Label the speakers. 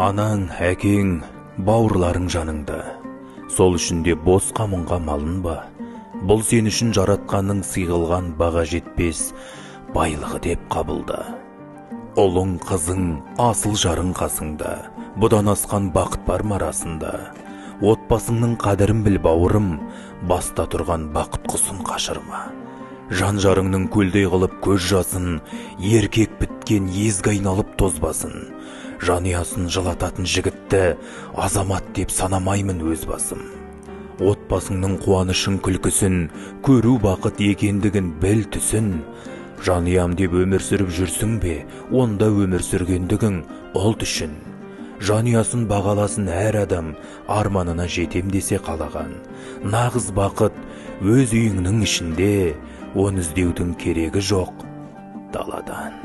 Speaker 1: Анаң, әкең, бауырларың жаныңда. Сол үшін де босқа мұңға малынба. Бұл сен үшін жаратқанның сыйғылған баға жетпес байлығы деп қабылда. Ұлың, қызың, асыл жарың қасыңда. Бұдан асқан бақыт бар ма арасында? Отбасыңның қадірін біл, бауырым, баста тұрған бақыт құсын қашырма. Жан жарыңның көлдей қылып көз жасын, еркек біткен езгі айналып тозбасын. Жанұясын жылататын жігітті азамат деп санамаймын өз басым. Отбасыңның қуанышын, күлкісін көру бақыт екендігін біл, түсін. Жанұям деп өмір сүріп жүрсің бе, онда өмір сүргендігің ұлт үшін. Жанұясын бағаласын әр адам, арманына жетем десе қалаған. Нағыз бақыт өз үйіңнің ішінде, оны іздеудің керегі жоқ даладан.